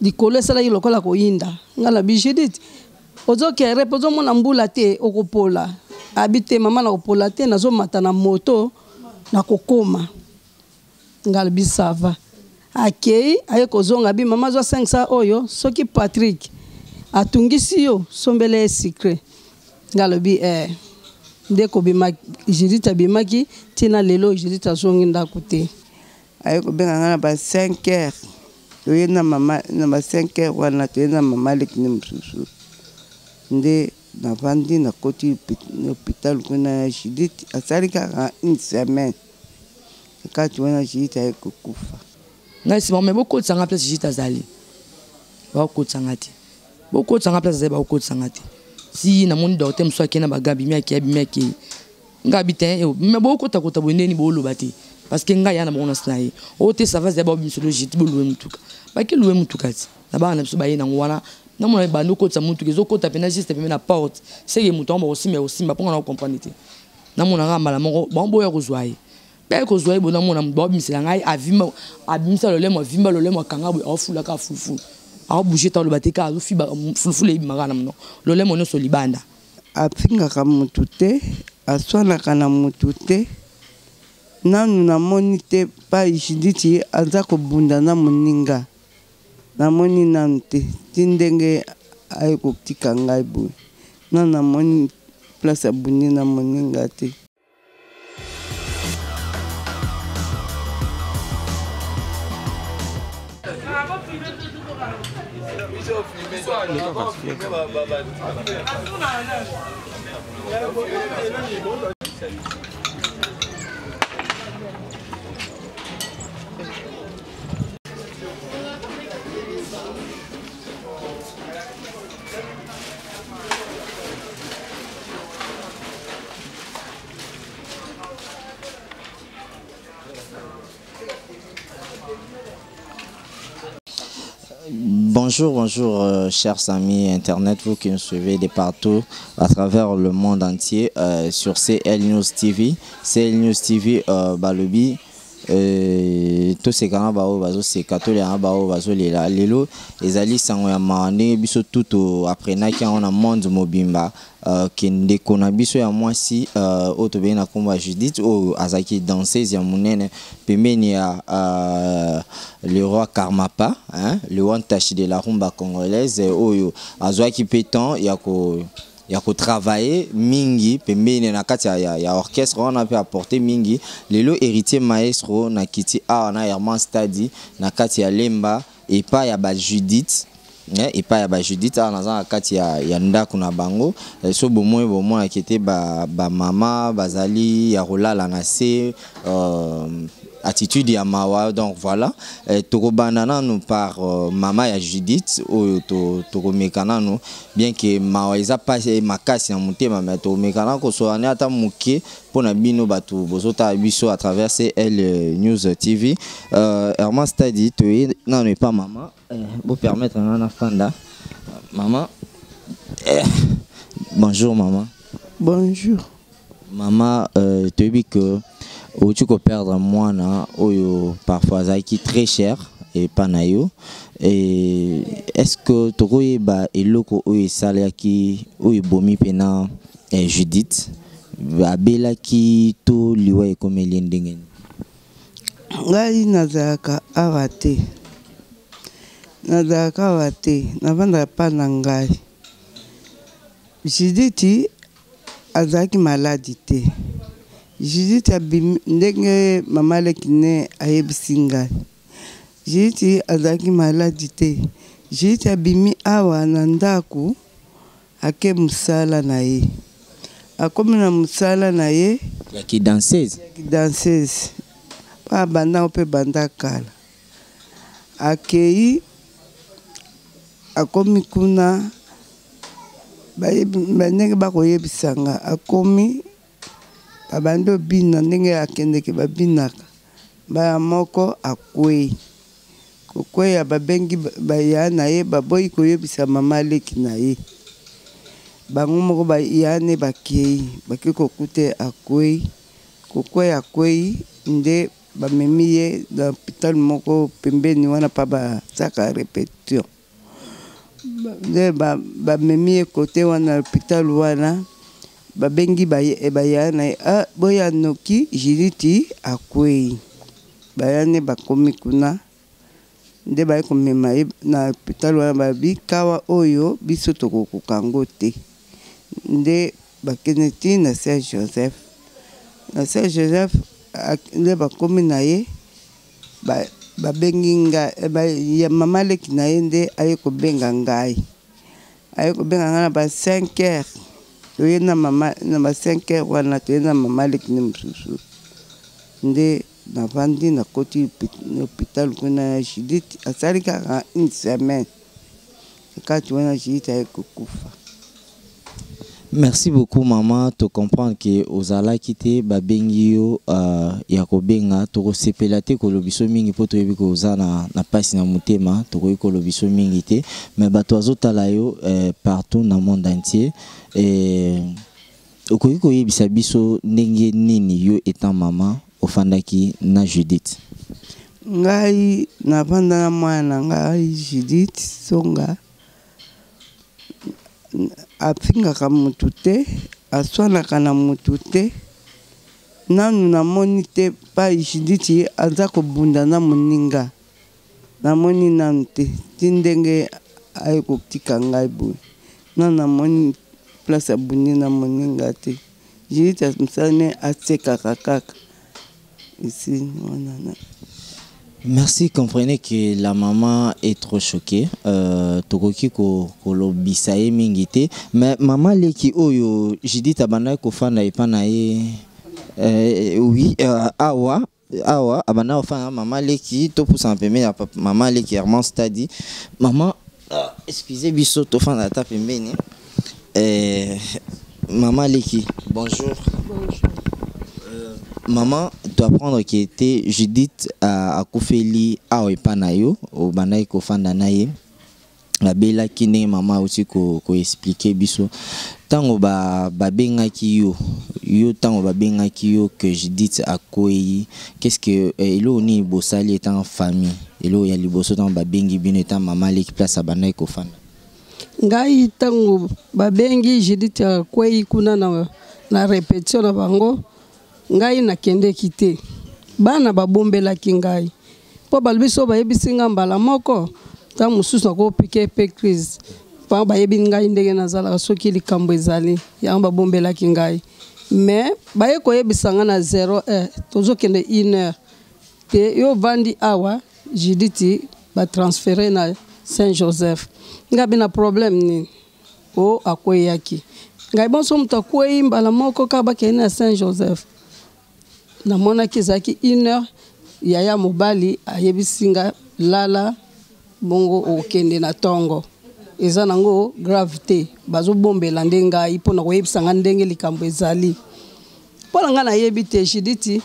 Likolo esalaki lokola koyinda. Nga na bi Judith, ozo kere pe ozomona mbula te okopola. Abi te mama nakopola te nazomata na moto nakokoma. Nga alobi ça va. Akei aye kozonga abi mama zwa 500 oyo soki Patrick atungisi yo sombela ye sucre. Nga alobi eh nde kobima Judith abimaki tina lelo Judith azongi ndako te. Aye kobenga nga na ba 5 heures toye na mama na ba 5 heures wana toye na mama leki ne mosusu nde navandi nakoti hôpital kuna ya Judith asali kaka une semaine kati wana Judith aye kokufa. Ngai sima me bokotisa nga place Judith azali bakotisa nga te bokotisa nga place azali bakotisa nga te si namoni docteur mosusu akei na bagabi mi akei abimi akei nga bi te eh, mais bokota kota boye ndeni boloba te parce que ngai ya na bango na sina ye oyo te sava zali baobimisa lo jeti boluwe motuka bake luwe motuka ti na bana na biso baye nango wana namona ebandi okotisa motuka ezokota mpena juste pembe na porte seke moto yango bakosimba ya kosimba mpo nga na comprendre te namona kaka mbala moko bango boya kozwa ye mpe kozwa ye boye namona moto baobimisela ngai avimba abimisa lolemo avimba lolemo akanga boye aofulaka fulufulu aobouge ta oloba te kaka azofiba fulufulu eyebimaka na monoko lolemo nyonso libanda. Afingaka mutu te, aswanaka na mutu te, nanu namoni te pa Judith aza kobunda na moninga, namoni nanu te ti ndenge aye kotika ngai boye, nanu namoni place abundi na moninga te. Bonjour, bonjour, euh, chers amis Internet, vous qui nous suivez de partout à travers le monde entier euh, sur CL News TV. CL News TV, euh, Balobi, euh, toseka na baoyo bazoseka tolela na baoyo bazolela lelo ezali sango ya mawa ndenge biso tu toaprenaki yango na monde mobimba euh, ke ndeko na biso ya mwasi euh, oyo tobengi na nkombo ya Judith oyo azalaki danseuse ya monene pembeni ya euh, le roi Karmapa hein, le roi Ntashi de la rumba congolaise oyo azwaki mpe temps ya ko ya kotravaille mingi pembeni na kati ya, ya, ya orchestre wana mpe apporte mingi lelo héritier maestro na kiti awa na Herman Stadi na kati ya Lemba epai ya ba Judith eh, epai ya ba Judith awa naza na kati ya, ya ndako na bango eh, so bomoi bomonaki ete bamama ba bazali ya kolala na se euh, attitude ya mawa donc voilà eh, tokobanda nanu par euh, mama ya Judith oyo tokomeka nanu bien que mawa eza pasi makasi na motema mais tokomeka na kosola ne ata moke mpo na bino bato bozotala biso à travers CL News TV euh, Herman Stadi toye nanu epa mama eh, bo permettre nga nafanda mama eh, bonjour mama bonjour mama euh, toyebi que outi koperdre mwana oyo parfois azalaki très cher epa na yo et est ce que tokoyeba eloko oyo esalaki oyo ebomi mpena eh, Judith abelaki to liwa ekomeli ye ndenge nini Ngai nazalaka awa te, nazalaka awa te, navandaka epa na ngai. Judith azalaki maladi te. Judith abimi ndenge mama leki ne ayebisi ngai. Judith azalaki maladi te. Judith abimi awa na ndako Ake musala na ye. Akomi na musala na ye. Ya ki danseuse? Ya ki danseuse. Po abanda yango pe banda kala. Akeyi akomi kuna bayebi ndenge bakoyebisa nga akomi babandi obina ndenge akendeke babinaka mbala moko akweyi. Kokweya babengi ba yaya na ye baboyi koyebisa mama leki na ye bango moko ba yaya ne bakeyi bake kokuta ye akweyi kokweya akweyi nde. Bamemi ye na hopital moko pembeni wana pa basaka repetition. Nde bamemi ye kote wana hopital wana, babengi bayaya na ye, ah, boya noki Judith akwei. Baya nde bakomi kuna, nde baye komema ye na hopital wana, babi kawa oyo biso tokokoka yango te. Nde bakende ti na Saint Joseph. Na Saint Joseph nde bakomi na ye, babengi ngai, ya mama leki na ye nde aye kobenga ngai. Aye kobenga ngai na ba 5 heures. Toye na mama na ba 5 heures wana, toye na mama leki ne mosusu. Nde navandi, nakoti hôpital kuna ya Judith, asali kaka une semaine. Kati wana Judith aye kokufa. Merci beaucoup maman, to comprendre que ozalaki te, babengi yo ya kobenga, tokosepela te kolobiso mingi po toyebi ko oza na pasi na motema, tokoki kolobiso mingi te, mais bato bazotala yo partout na monde entier, okoki koyebisa biso ndenge nini yo étant maman ofandaki na Judith? Ngai navanda na mwana na ngai Judith Songa, afingaka mutu te, aswanaka na mutu te. Nanu namoni te pa Judith aza kobunda na moninga, namoni nanu te ti ndenge aye kotika ngai boye. Nanu namoni place abundi na moninga te. Judith mosala ne asekaka kaka ici wana. Merci, comprenez que la maman est trop choquée. Tokoki ko kolobisa ye mingi te, mais maman leki oyo Judith abandaki kofanda epa na ye, oui, awa awa abandaki kofanda mama leki, topusana pembeni ya mama leki Herman Stadi. Maman, excusez biso, tofanda ata pembeni. Maman leki, bonjour. Bonjour. Maman, tu apprendre que était Judith akufeli awa epa na yo, obandaki kofanda na ye. Abelaki ndenge mama auti ko expliquer biso. Tango babengaki yo, yo tango babengaki yo que Judith akwei, qu'est-ce que eloko nini bosali étant famille? Eloko ya liboso tango babengi bino étant mama leki place abandaki kofanda? Ngai tango babengi Judith akwei kuna na répétition na bango, ngai nakendeki te. Bana babombelaki ngai mpo balobi so bayebisi nga mbala moko, ntango mosusu nakopike pe crise, mpo bayebi ngai ndenge nazalaka soki likambo ezali, yango babombelaki ngai. Mais baye koyebisa nga na 0 heure, tozokende 1 heure te, yo vandi awa Judith batransfere na Saint-Joseph. Ngai bina problème nini? O akweyaki. Ngai bonso moto akwei mbala moko kaka bakende na Saint-Joseph. Namonaki ezalaki 1 heure, yaya mobali ayebisi nga lala bongo okende na tongo. Eza nango grave te, bazobombela nde ngai mpona koyebisa nga ndenge likambo ezali. Mpo na ngai nayebi te Judith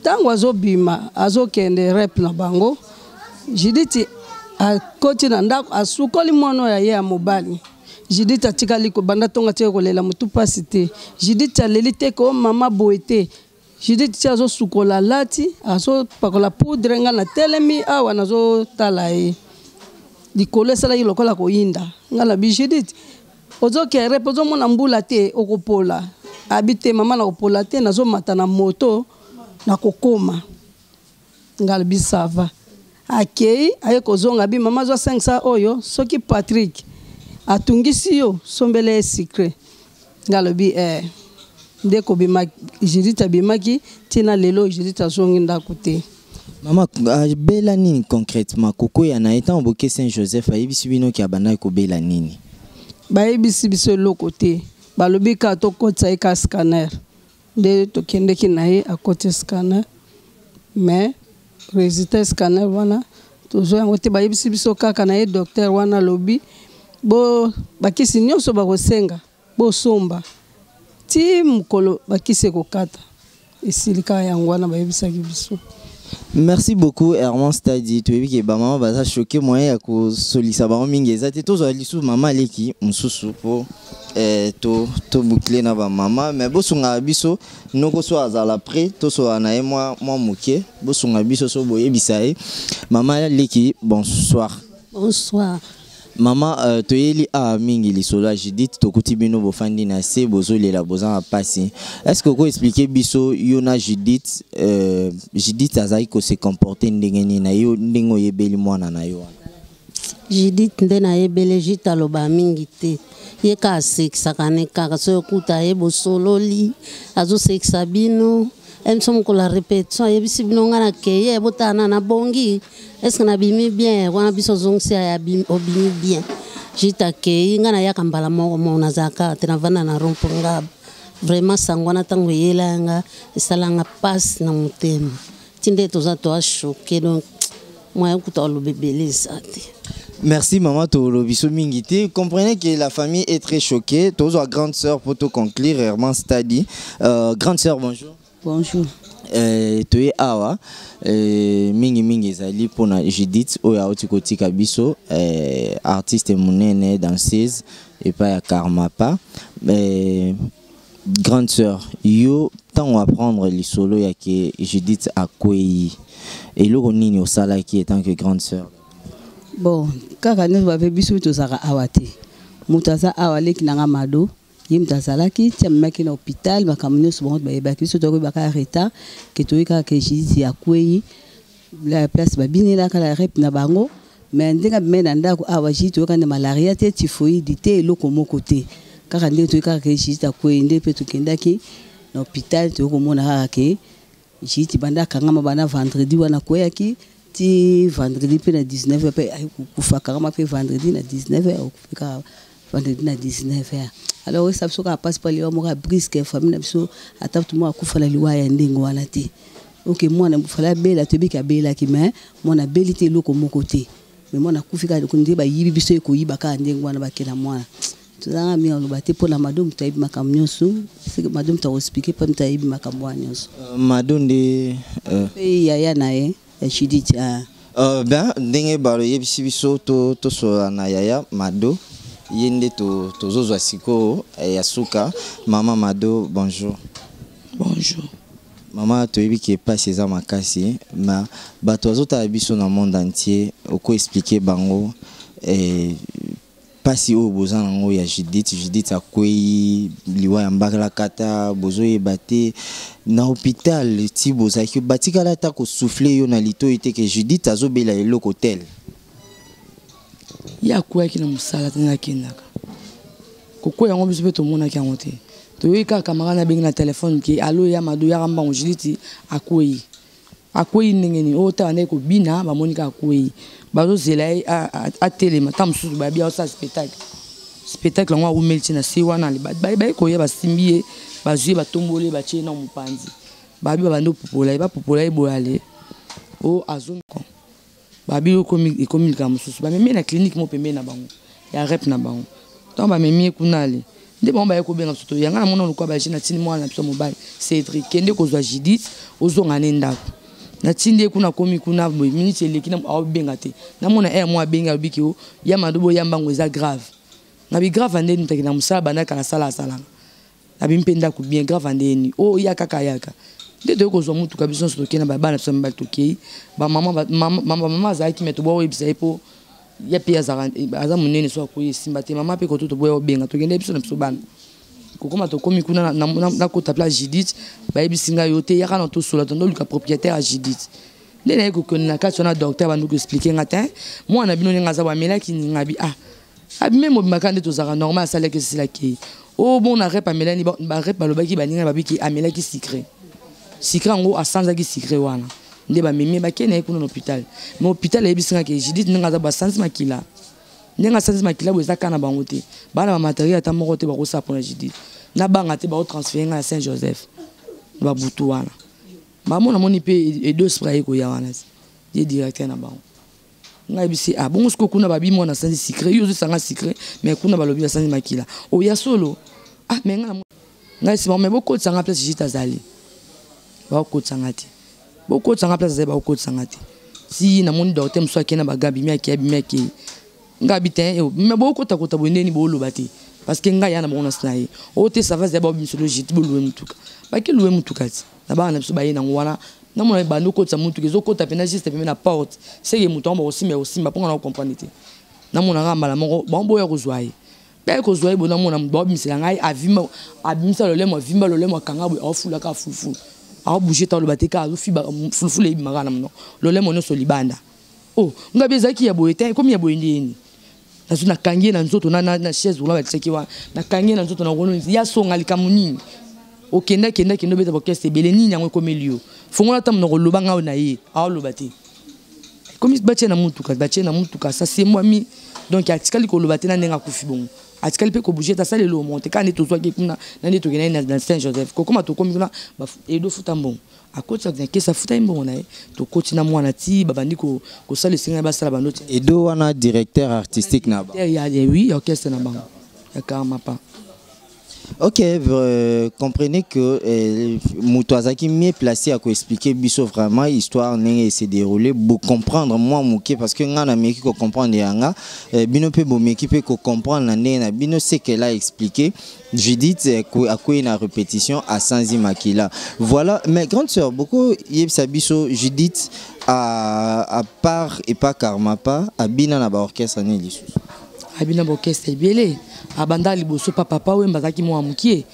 ntango azobima azokende rep na bango, Judith akoti na ndako asukoli mwana oyo aye ya mobali. Judith atikali kobanda ntongo atikali kolela motu pasi te. Judith aleli te ko mama boye te. Judith ti azosukola lati, azopakola poudre, nga natelemi awa nazotala ye. Likolo esalaki lokola koyinda. Nga nabi Judith, ozokere mpe ozomona mbula te, okopola. Abi te mama nakopola te, nazomata na moto nakokoma. Nga alobi ça va. Akei aye kozonga abi mama zwa 500 oyo soki Patrick atungisi yo sombela ye sucré. Nga alobi nde kobima Judith abimaki tina lelo Judith azongi ndako te. Mama abela nini concrètement? Kokoya na ye ntango boke Saint-Joseph ayebisi bino ki abandaki kobela nini? Bayebisi biso eloko te, balobi kaka tokotisa ye ka scanner. Nde tokendeki na ye akoti scanner, mais résultat scanner wana tozwa yango te. Bayebisi biso kaka na ye docteur wana alobi bo bakisi nyonso bakosenga bosomba ti mokolo bakisi ekokata. Esili kaka yango wana bayebisaki biso. Merci beaucoup Herman Stadi. Toyebi ke ba mama baza choqué, moyen ya kosolisa bango mingi eza te. Tozwa lisusu mama aleki mosusu po. To to boucler na ba mama, mais bosunga biso noko so azala prêt to so na ye mwa mwa moke, bosunga biso so boyebisa ye. Mama leki, bonsoir. Bonsoir. Mama, toyeli a mingi lisolo ya Judith, tokuti bino bofandi na se, bozolela, boza na pasi. Est-ce que oko expliquer biso yo na Judith, Judith azalaki kose comporter ndenge nini na yo, ndenge oyebeli mwana na yo wana? Judith nde nayebeli, Judith aloba mingi te, ye kaka asekisaka ne kaka. Soki okuta ye bosololi, azosekisa bino. Biso mokolo ya répétition ayebisi bino: "Nga nakeye, botala na nabongi, est-ce nabimi bien?" Wana biso ozongisi ya obimi bien. Judith akei, nga nayaka mbala moko moko, nazalaka te, navanda na rond-point Ngaba. Vraiment, sango wana ntango eyela yanga, esalanga mpasi na motema, ti nde toza toa choqué. Donc moyen kuta oloba ebele eza te. Merci maman, tolobi so mingi te. Comprenez que la famille est très choquée. Tozwa grande sœur pour to conclure, Herman Stadi. Grande sœur, bonjour. Bonjour. Toye awa mingi mingi ezali mpona Judith oyo auti kotika biso, artiste monene, danseuse epai ya Karmapa. Grande sœur, yo ntango apprendre lisolo ya ke Judith akwei, eloko nini osalaki en tant que grande sœur? Bon, kaka nde bape biso tozalaka awa te. Moto aza awa, aleki nanga Mado, ye moto azalaki ti amemaki na hôpital. Makambo nyonso bango bayebaki, biso tokoyebaka ya retard ke toyi kaka ke Judith akwei la place babinelaka la rep na bango. Mais ndenge abimai na ndako awa, Judith toyoka nde malaria te, typhoïde te, eloko moko te. Kaka ndenge toyi kaka ke Judith akwei, nde mpe tokendaki na hôpital, toyei komona kaka ke Judith banda akangama, banda vendredi wana akweyaki ti vendredi mpe na 19 mpe ayi kokufa. Akangama mpe vendredi na 19, akufi kaka vendredi na 19. Alors oyesa biso kaka mpasi mpo liwa moko ya brusque. Famille na biso, ata motu moko akufa na liwa ya ndenge wana te. Ok, mwana fallait abela, toyebiki abelaki, mais mwana abeli te, eloko moko te, mais mwana akufi kaka nde bayibi biso, ekoyiba kaka ndenge wana bakela mwana. Tozanga mingi aloba te mpona Mado, moto ayebi makambo nyonso. Seke Mado moto akoexpliquer mpo moto ayebi makambo wana nyonso. Mado nde mpe yaya na ye ya Judith. Ben ndenge baloyebisi biso, tosolola na yaya Mado, ye nde tozozwa sikoyo ya suka. Mama Mado, bonjour. Bonjour. Mama, toyebi ke mpasi eza makasi, ma bato bazotala biso na monde entier, okoexpliquer bango mpasi oyo boza nango ya Judith? Judith akwei, liwa ya mbalakata, bozoyeba te. Na hôpital ti bozalaki, batikala ata kosouffler yo na litoi te ke Judith azobela eloko tel? Ye akweyaki na mosala te, ndenge akendaka kokwea yango, biso mpe tomonaki yango te. Toyoki kaka camarade abengi na telefone ke: "Allô, ya Mado, yaka mbango, Judith akwei." Akwei ndenge nini? Oyo tala ndenge kobina, bamoni kaka akwei, bazozela ye atelema. Ta mosusu babi aosala spectacle, spectacle yango awumeli ti na se wana, baye koya, basimbi ye, bazwi ye, batomboli ye, batie ye na mopanzi. Babi babandi opopola ye, bapopola ye boye, ale o azongi. Babi ekomi likambo mosusu, bamemi ye na clinique mo pembeni na bango ya rep na bango. Ntango bamemi ye kuna, ale nde bango baye kobenga biso. Toyanga na mona lokwa baje, natindi mwana na biso mobali Cédric: "Kende kozwa Judith, ozonga ne ndako." Natindi ye kuna, komi kuna boye, miniti eleki, aobenga te. Namona ere moko abengi, alobi ke: "O ya Mado, boyamba ngo, eza grave." Nabi: "Grave ndeni? Mutaki na mosala, bandaka nasala asalanga, nabi mpe ndako bien, grave ndeni?" O ya kaka yaka nde toyei kozwa mutuka, biso nyonso tokei na babana biso mibali, tokei. Bamama, mama azalaki, me toboya koyebisa ye mpo ye mpe aza monene, so akoyi esimba te. Mama mpe koto toboya kobenga, tokende biso na biso bana. Kokoma, tokomi kuna, nakota place Judith, bayebisi ngai: "Yo te, yaka na tosola, tondo oluka propriétaire ya Judith." Nde naye kokende na kati wana, docteur bandi koexpliquer nga te: "Mwana bino ndenge aza, bamelaki ninga bi, ah, abime mobimaka nde tozalaka normal, asalaki esilaki ye o bon na rep amelani." Barep balobaki, baninga babiki amelaki sucré, sucré yango asanzaki sucré wana, nde bamemi bakei na ye kuna na hôpital. Mais hôpital ayebisi nga ke Judith ndenge aza, basanzi makila, ndenge asanzi makila boye, eza ka na bango te, bana bamatériel ata moko te bakosala mpona Judith. Nabanga te, bakotransférer ngai na Saint Joseph na babutu wana. Bamona moni mpe Edo Spray aye koya wana, ye directeur na bango. Ngai yebisi: "Ah bongo, sikoyo kuna babi mwana asanzi sucré, yo ozosanga sucré, mais kuna balobi asanzi makila oya solo." Ah, mais ngai ngai nsima, mais bokotisanga place Judith azali, bakokotisanga te, bokotisanga place azali, bakokotisanga te. Ti namoni docteur mosusu akei na baga, abimi, akei, abimi, akei. Ngai abi te, mais bokotakota boye ndeni, booloba te. Parce que ngai ya na bango na sina ye. O te ça va zaba biso lo jiti bo louer mutuka. Ba ke louer mutuka ti. Na bana na biso ba ye nango wana. Na mona ba no kotisa mutuka ezo kota pena juste pembeni na porte. C'est que mutu yango osimba osimba ponga na comprendre te. Na mona nga mbala moko ba boya kozwa ye. Ba kozwa ye bona mona ba bimisela ngai avimba abimisa lolemo avimba lolemo akanga boye afula ka fufu. A bouger ta loba te ka azo fiba fufu le bimaka na monoko. Lolemo nyonso libanda. Oh, nga bi ezalaki ya boye te, ekomi ya boye ndeni. Nazo nakangi ye na nzoto na, na, na chaise roulant batiaki wana. Nakangi ye na nzoto na rono, ya songa likambo nini? Okenda, kenda, kenda, obeta orchestre ebele, nini yango ekomeli yo? Fongola ata monoko loba ngai na ye, aoloba te. Ekomi batie na mutuka, batie na mutuka, ça c'est moi mi. Donc atikali koloba te na ndenge akufi bongo. Atikali pe kobouger ta sala eloko moko te. Kaka nde tozwaki kuna, na nde tokendaki na Saint-Joseph. Kokoma tokomi kuna, ba edo futa mbongo. Akoti na kesa afuta ye mbongo na ye. Tokoti na mwana ti babandi kosala esenga basala bando ti. Edo wana directeur artistique na ba. Ya, ya, oui, orchestre na bango. Ya Karmapa. Ok, comprenez que moto azalaki mieux placé à expliquer biso vraiment histoire ndenge s'est déroulé, pour comprendre moi moke parce que nga na meki ko comprendre yanga, bino pe bo meki pe ko comprendre na ndenge na bino ce qu'elle a expliqué. Judith a quoi une répétition à Sanzi Makila. Voilà, mais grande sœur, beaucoup yebisa biso Judith à part et pas Karmapa, à bina na ba orchestre ni lisusu. Abina ba orchestre ebele, abanda liboso pa papa Wemba azalaki mwa mokie.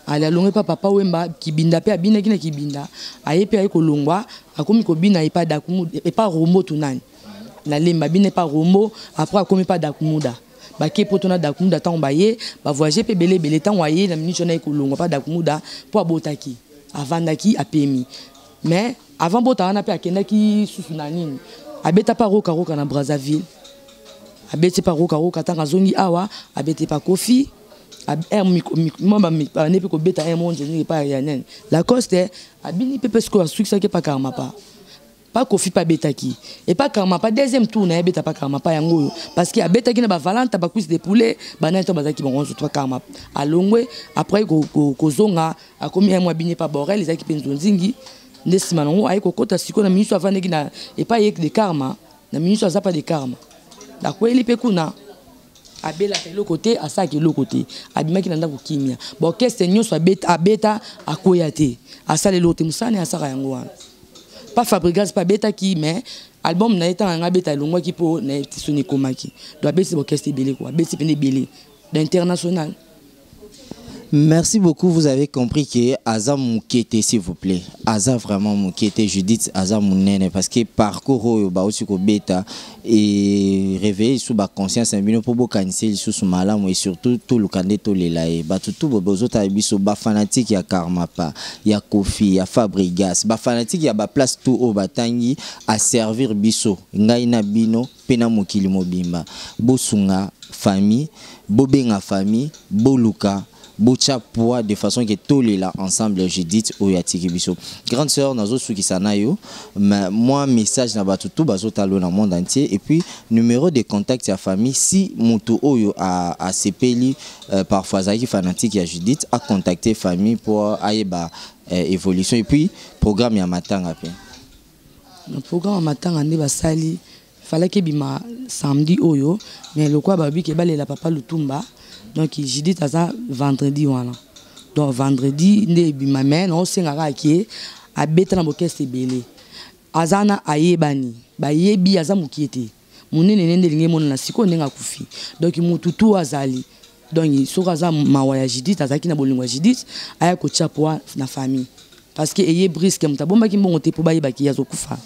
Ali alongwe pa papa Wemba kibinda pe abinaki na kibinda. Aye pe aye kolongwa, akomi kobina epa Dakumu, epa Rombo tunani. Na lemba abina epa Rombo, après akomi pa Dakumuda. Bake poto na Dakumuda tango baye, ba voyager pe belé belé tango aye na minute na ye kolongwa pa Dakumuda po abotaki. Avandaki apemi. Mais avant bota wana pe akendaki susu na nini? Abeta pa roka roka na Brazzaville. Abeti pa roka roka tanga zongi awa, abeti pa Kofi. Mwa ba mi-, ba ne pe kobeta un monde nini pa ya nene. Lacoste, abini pe pe sikoyo asukisaki pa Karmapa. Pa Kofi pa betaki. Et pa Karmapa deuxième tour na ye beta pa Karmapa yango oyo. Parce que abetaki na ba Valenta, ba cuisse de poulet, ba nani to bazaki bango nzoto pa Karmapa. Alongwe, après kozonga, akomi un mois bini pa Borel, ezalaki pe nzonzingi. Nde sima nango, aye kokota sikoyo na ministre avandaki na, et pa ye de Karma, na ministre aza pa de Karma. Nakweli pe kuna. Abelaka eloko te, asalaka eloko te. Abimaki na ndako kimia. Ba orchestre nyonso abeta, akwea te. Asala eloko te, mosala na ye asaka yango wana. Pa Fabregas pa abetaki, mais album na ye ntango yanga abeta elongwaki mpo na ye soni ekomaki. Donc abeti ba orchestre ebele quoi, abeti pene ebele d'international. Merci beaucoup, vous avez compris que Aza Moukete, s'il vous plaît. Aza vraiment Moukete, Judith Aza Mounene, parce que parcours oyo ba aussi ko beta et réveiller sous ba conscience na bino po bokanisi lisusu malamu et surtout tout le kande to lela ye. Ba tout bo bozota biso ba fanatique ya Karmapa, ya Kofi, ya Fabregas, ba fanatique ya ba place tout o batangi à servir biso ngai na bino pe na mokili mobimba. Bosunga famille, bobenga famille, boluka, botia poids de façon que tolela ensemble Judith oyo atiki biso. Grande sœur nazo sukisa na yo, mais moi message na batu tout bazo talo na monde entier et puis numéro de contact ya famille si mutu oyo a sepeli parfois azalaki fanatique ya Judith a contacter famille pour ayeba évolution et puis programme ya matanga pe. Le programme ya matanga nde basali fallait que bima samedi oyo mais lokwa babi ke balela papa Lutumba donc Judith aza vendredi wana donc vendredi nde bima mais na osenga kaka ke abeta na bokeste ebele aza na ayebani bayebi aza mokie te monene nde elingi emonana sikoyo ndenge akufi donc mutu tu azali donc soki aza mawa ya Judith azalaki na bolingo ya Judith aya kotia poids na famille parce que eye brisque moto abombaki mbongo te po bayebaki ye azokufa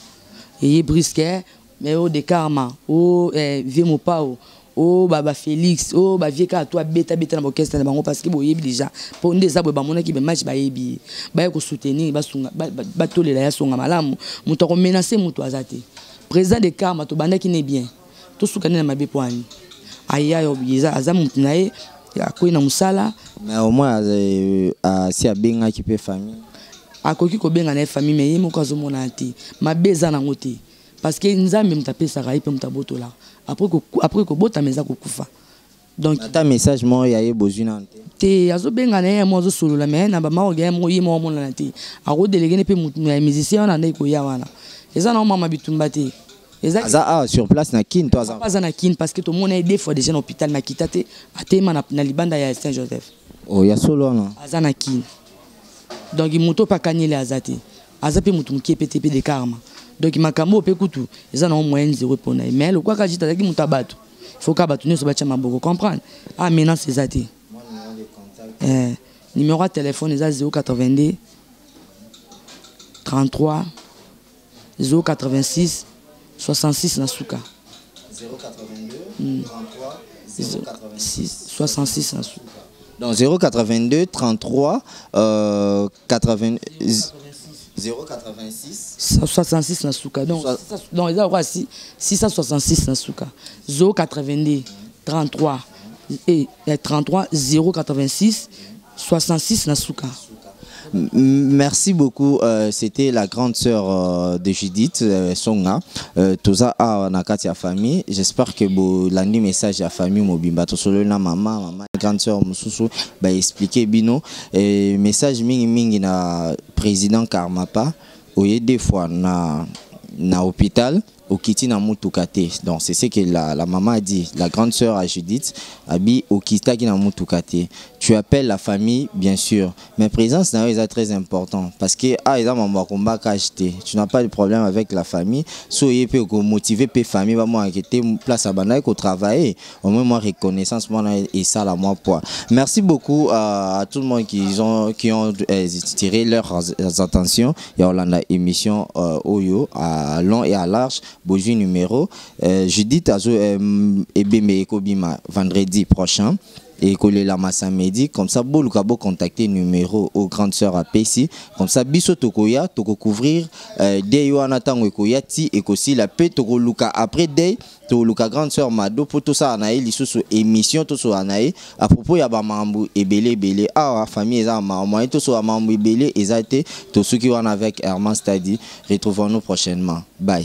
eye brisque mais o de karma o vieux Mopao o baba Félix o ba vieux kaka to abeta beta na orchestre na bango parce que boyebi déjà po nde eza boye bamonaki ba match bayebi baye ko soutenir basunga, batolela ya songa malamu moto ako menacer moto aza te président de karma to bandaki ne bien to suka ne na mabe po ani aya yo eza aza moto na ye akoyi na mosala mais au moins si abengaki pe famille akoki kobenga na ye famille mais ye moko azomona te mabe eza nango te parce que nzambe moto apesaka ye pe moto abotolaka après après kobotama eza kokufa donc ata message moko ya ye bozwi nanu te te azobenga na ye mo azosolola mais na ba maoge ye moko ye moko amonana te akodéléguer ne pe motu ya musicien wana nde koya wana eza na mama bitumba te. Eza Aza awa sur place na Kin to aza? Papa aza na Kin, parce que tomona ye deux fois déjà na hôpital, makita te, atema na libanda ya Saint Joseph. Oh, ya solo wana. Aza na Kin. Donc moto mpe akanieli aza te, aza mpe motu mokie pe te, mpe de karma. Donc makambo oyo mpe kutu eza nango moyen zéro mpona ye, mais lokwaka Jite azalaki moto ya bato, faut ka bato nyonso batya maboko, comprendre. Ah, menace eza te. Numéro ya téléphone eza 082 33 086 66 na suka. 082 33 086 66 na suka. Donc 082 33 80 086. 66 na suka. Donc eza lokola 666 na suka. 082 33 et 33 086 66 na suka. Merci beaucoup. C'était la grande sœur de Judith Songa. Toza awa na kati ya famille. J'espère que bolandi message ya famille mobimba. Tosolo na mama, mama grande sœur mususu ba expliquer bino et message mingi mingi na président Karmapa oye deux fois na hôpital, okiti na mutuka te. Donc c'est ce que la maman a dit, la grande sœur à Judith abi, okitaki na mutuka te. Tu appelles la famille, bien sûr, mais présence na yo eza très important, parce que ah, eza mambo ya komba te. Tu n'as pas de problème avec la famille, so oye mpe okomotive mpe famille, bamwanake te place abandaki kotravailler, au moins moi reconnaissance mwana esala mwa poids. Merci beaucoup à tout le monde qui ont tiré leurs attentions ya olanda émission oyo à long et à large. Bozwi numéro Judith azo ebembe ekobima vendredi prochain, ekolelama samedi. Comme ça boluka bocontacter numéro au grande sœur apesi, comme ça biso tokoya tokocouvrir deuil wana ntango ekoya ti ekosila, mpe tokoluka après deuil, tokoluka grande sœur Mado mpo tosala na ye lisusu émission, tosola na ye à propos ya bamakambo ebele ebele. Awa famille eza na makambo moyen tosola makambo ebele eza te. Tosuki wana avec Herman Stadi. Retrouvons-nous prochainement, bye.